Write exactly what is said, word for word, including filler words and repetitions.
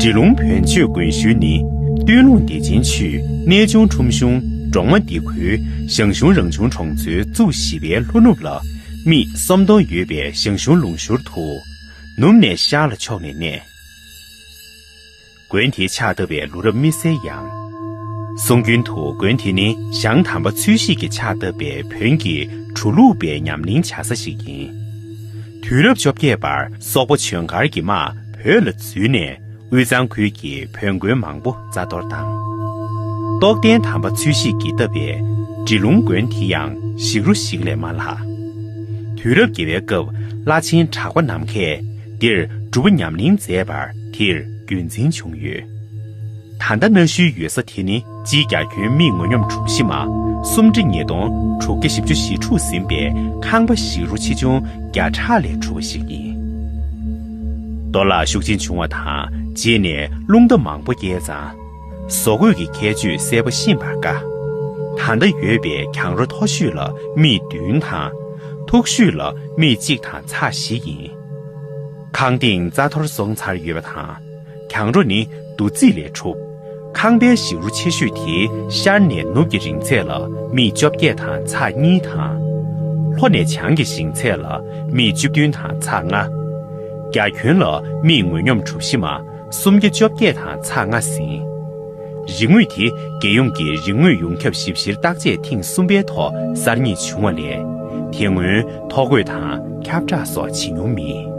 འབྲི་ལུང་བོན་ཆོས་དགོན་ཤུལ་ནི། སྟོད་ལུང་བདེ་ཆེན་ཆུས་གནས་ཆུང་ཁྲོམ་གཞུང་འབྲོང་མ་སྡེ་ཁུལ་ཞང་ཞུང་རང་བྱུང་གྲོང་ཚོའི་གཙུག་བཞི་པའི་ལྷོ་ནུབ་ལ། མིག་བསམ་སྟོང་ཡོད་པའི་ཞང་ཞུང་ལུང་ཤུར་དུ། ནུབ་ནས་ཤར་ལ་ཕྱོགས་ནས་གནས། དགོན་དེའི་ཕྱག་བཏབ་པའི་ལུས་རབས་མི་གསལ་ཡང་། གསུང་རྒྱུན་དུ་དགོན་དེ་ནི་ཞང་དམ་པ་ཚུལ་ཤིག་གིས་ཕྱག་བཏབ་པའི་བོན་གྱི་གྲུ་ལུགས་པའི་ཉམས་ལེན་བྱ་ས་ཞིག་ཡིན། དུས་རབས་བཅོ་བརྒྱད་པར་སོག་པོ་ཇོན་དཀར་གྱི་དམག་བོད་ལ་འཛུལ་ནས་དབུས་གཙང་ཁུལ་གྱི་བོན་དགོན་མང་པོ་རྩ་གཏོར་བཏང་། རྟོགས་ལྡན་དམ་པ་ཚུལ་ཤིག་གིས་བཏབ་པའི་འབྲི་ལུང་དགོན་དེ་ཡང་ཞིག་རུ་ཞིག་ལས་མ་ལྷག། དུས་རབས་བརྒྱད་པའི་སྐབས་བླ་ཆེན་གྲགས་པ་ནམ་མཁས་འདིར་སྒྲུབ་པ་ཉམས་ལེན་མཛད་པར་དེར་རྒྱུན་འཛིན་བྱུང་ཡོད། ད་ལྟ་གནའ་ཤུལ་ཡོད་ས་དེ་ནི་སྤྱིའི་རྒྱ་ཁྱོན་མིག་ངོས་སྙོམས་གྲུ་བཞི་མ་སུམ་ཁྲི་ཉིས་སྟོང་དྲུག་བརྒྱ་བཞི་བཅུ་ཞེ་དྲུག་ཟིན་པའི་ཁང་པ་ཞིག་རུ་ཆེ་ཆུང་བརྒྱ་ཕྲག་ལས་གྲུབ་པ་ཞིག་ཡིན། གཏོར་བརླག་ཤུགས་ཆེན་བྱུང་བ་དང་རྗེས་ནས་རླུང་རྟ་མང་པོ་བསྐྱལ་ཙང་། བཟོ་བཀོད་ཀྱི་ཁྱད་ཆོས་གསལ་པོ་ཤེས་པར་དཀའ། ད་ལྟ་ཡོད་པའི་གྱང་རོ་མཐོ་ཤོས་ལ་མིག་བདུན་དང་། མཐུག་ཤོས་ལ་མིག་གཅིག་དང་ཚེག་བཞི་ཡིན། ཁང་སྟེང་རྩ་གཏོར་སོང་ཚར་ཡོད་པ་དང་། གྱང་རོ་ནི་རྡོ་རྩིག་ལས་གྲུབ། ཁང་པའི་ཞིག་རུ་ཆེ་ཤོས་དེའི་ཤར་ནས་ནུབ་ཀྱི་རིང་ཚད་ལ་མིག་བཅོ་བརྒྱད་དང་ཚེག་གཉིས་དང་། ལྷོ་ནས་བྱང་གི་ཞེང་ཚད་ལ་མིག་བཅུ་བདུན་དང་ཚེག་ལྔ། རྒྱ་ཁྱོན་ལ་མིག་ངོས་སྙོམས་གྲུ་བཞི་མ་སུམ་བརྒྱ་བཅོ་བརྒྱད་དང་ཚེག་ལྔ་ཟིན། རིག་དངོས་དེ་རྒྱལ་ཡོངས་ཀྱི་རིག་དངོས་ཡོངས་ཁྱབ་ཞིབ་བཤེར་བརྟག་དཔྱད་ཐེངས་གསུམ་པའི་ཐོག་གསར་རྙེད་བྱུང་བ་ལས། དེ་སྔོན་ཐོ་འགོད་དང་ཁྱབ་བསྒྲགས་སོགས་བྱེད་མྱོང་མེད།